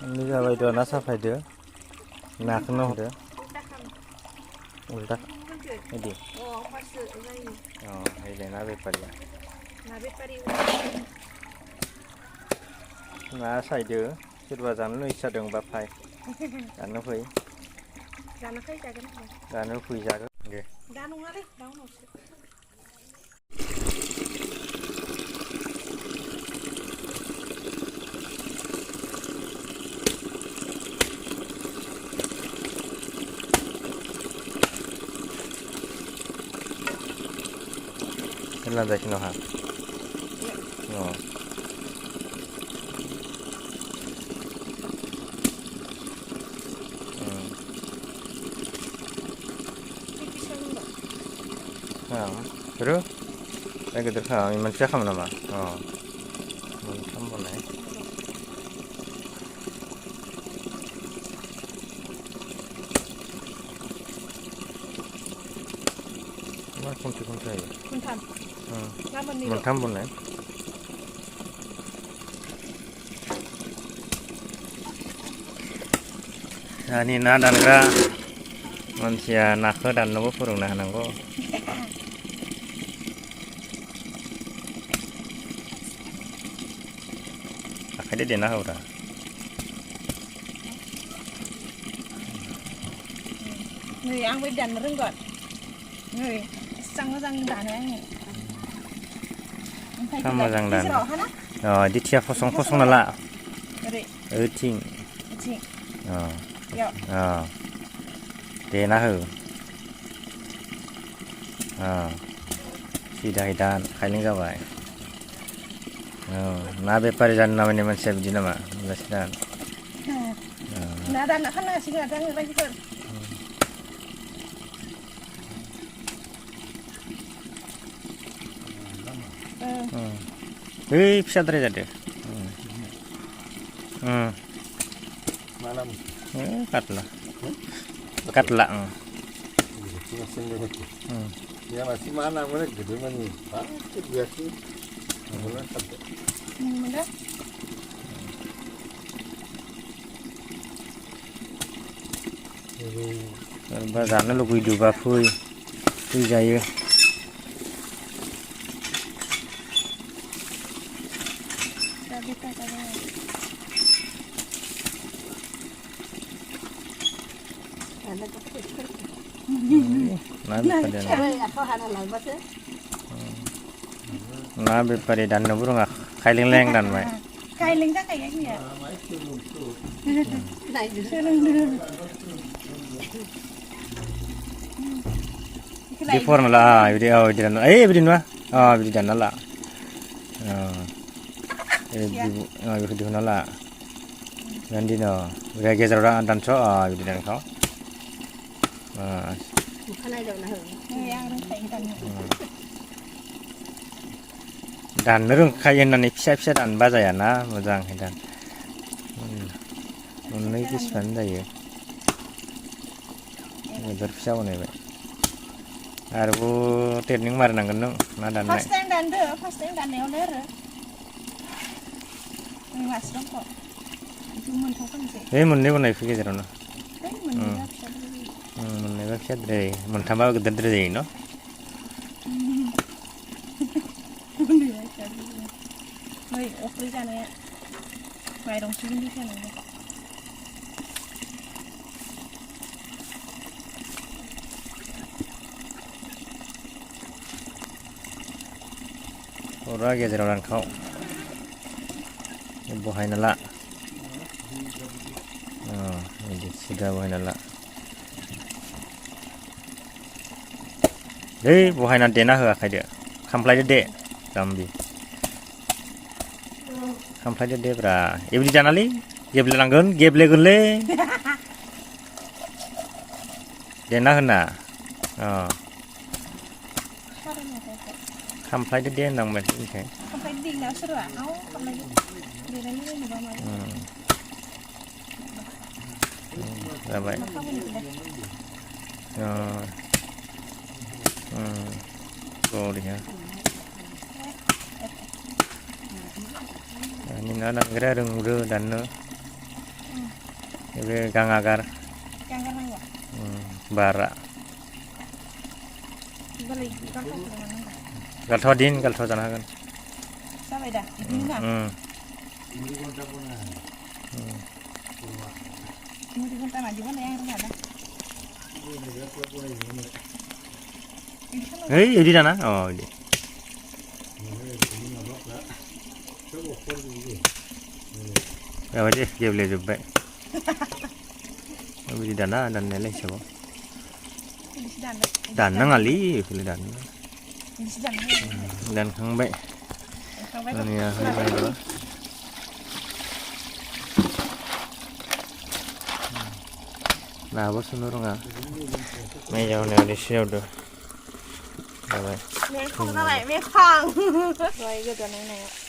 Ini जाबाय द' ना साफायदो नाखौनो हरदो उल्टा इदि हैले ना बेपारिया ना सायदो सोरबा जानो इस्सा दंबा फाय जानो फै जानो फैजागोन दे दा नङालै दा उनावसो Lanjut no ha. No. Terus? Lagi terus macam apa nama? Oh, macam mana? Macam tu pun saya. Kuntam. Macam mana? Ini na dan kera manusia nak dan nopo purung nah nanggo. Akhirnya dia nah ora. Người ăn với đàn rừng gọn. Người sang đàn này. Sama sang đàn. Di tiap kosong nala. Ting. Dia nah hu. Sudah hidan, kailing gawai. Na bepari jan namanya manusia begini nama, besidan. Nah dan kan nasi ada lagi kan. Bisa terjadi. Malam. Katla. Ya masih mana mana gede mana? Biasa. Mana sampai. Mana? Bazar nó lùi đủ ba phơi dài. Na bepari dan no burung kailing leng dan mai. Kailing tak kayak ni ya. Di form lah, video dan video na, video dan lah. Video na lah. Nanti no, reaksi orang dan so video dan kau. Dan nurung kayak nani pisah dan baca ya na, mudang dan. Ini kisah anda ya. Ini pisah mana ya? Arbu training mana nang kenung, na dan naik. First time dan neoler. Ini masih kok. Cuma thokkan sih. Mun ni pun naik fikir jalan. Mun ni fikir deh, mun tambah gedar deh no. Ơi, ốp đi ra này ạ. Vài đồng xuyên đi ra này. Orang gezer orang kau. Buhay nala. Ini sudah buhay nala. Buhay nanti nah hak dia. Kamplay dia, kambi. Kamplay dia bra. Ibu di sana li, geble langgun, geble gunle. Dia nah na. Kamplay dia nang macam ni. Kamplay dia nggak seru ah. Kamplay dia ni ni bawa mana? Baik. Oh dia. Ini anak gerak ru dan no. Ini kang agar Kang kan nggak? bara. Balik kan kan mana nggak? Kalthodin kalthodan kan. Sampai dah, ini nggak? Ini kontak pun ada. Mau di kontak aja mana yang nggak ada? Ini dia pun ini. Ini di mana? Oh, ini. Ini nolak lah. Coba pun ini. Ya wajib dia boleh coba. Tapi di dana dan nilai coba. Di sedang. Dan ngali pilih dan. Di sedang. Dan kang baik. Kang baik. Ini ya, ini. Nah, bos nurung ah. Mấy dạo này đi siêu được. Rồi. เมียของอะไรเมียของไว้ก็ตัวไหนๆ